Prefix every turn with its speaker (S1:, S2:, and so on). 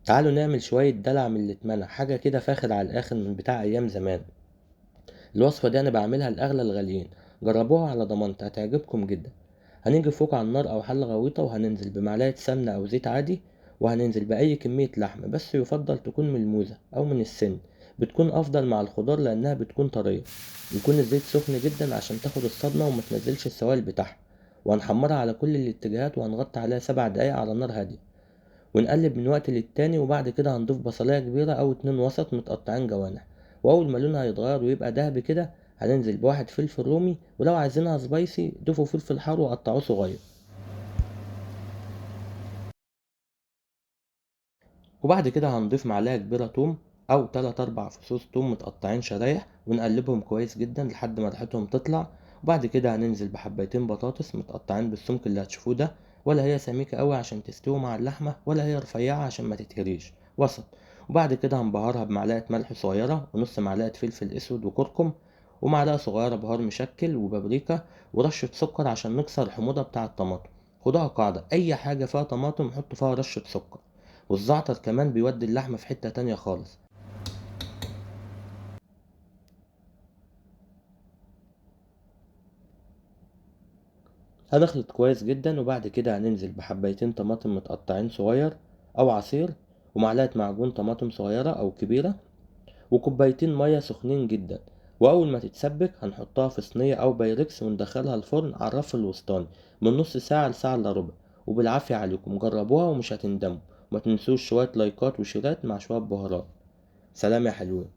S1: تعالوا نعمل شوية دلع من اللي اتمنع، حاجة كده فاخر على الآخر من بتاع أيام زمان. الوصفة دي أنا بعملها لأغلى الغاليين، جربوها على ضمانتي هتعجبكم جدا. هنيجي فوق على النار أو حلة غويطة وهننزل بمعلقة سمنة أو زيت عادي، وهننزل بأي كمية لحمة، بس يفضل تكون من الموزة أو من السن، بتكون أفضل مع الخضار لأنها بتكون طرية. يكون الزيت سخن جدا عشان تاخد الصدمة وما تنزلش السوائل بتاعها، وهنحمرها على كل الاتجاهات وهنغطي عليها 7 دقايق على نار هادية، ونقلب من وقت للتاني. وبعد كده هنضيف بصلاية كبيرة أو 2 وسط متقطعين جوانح، وأول ما لونها هيتغير ويبقى دهبي كده هننزل ب1 فلفل رومي، ولو عايزينها سبايسي ضيفوا فلفل حار وقطعوه صغير. وبعد كده هنضيف معلقة كبيرة توم أو 3-4 فصوص توم متقطعين شرايح، ونقلبهم كويس جدا لحد ما ريحتهم تطلع. وبعد كده هننزل بحبايتين بطاطس متقطعين بالسمك اللي هتشوفوه ده، ولا هي سميكة قوي عشان تستوي مع اللحمة، ولا هي رفيعة عشان ما تتهريش، وسط. وبعد كده هنبهرها بمعلقة ملح صغيرة ونص معلقة فلفل اسود وكركم، ومعلقة صغيرة بهار مشكل وبابريكا، ورشة سكر عشان نكسر الحموضة بتاع الطماطم. خدوها قاعدة، أي حاجة فيها طماطم حطوا فيها رشة سكر، والزعتر كمان بيودي اللحمة في حتة تانية خالص. هنخلط كويس جدا، وبعد كده هننزل بحبايتين طماطم متقطعين صغير أو عصير، ومعلقة معجون طماطم صغيرة أو كبيرة، وكوبايتين مية سخنين جدا. وأول ما تتسبك هنحطها في صينية أو بايركس وندخلها الفرن على الرف الوسطاني من نص ساعة لساعة إلا ربع، وبالعافية عليكم، جربوها ومش هتندموا. ما تنسوش شوية لايكات وشيرات مع شوية بهارات. سلام يا حلوين.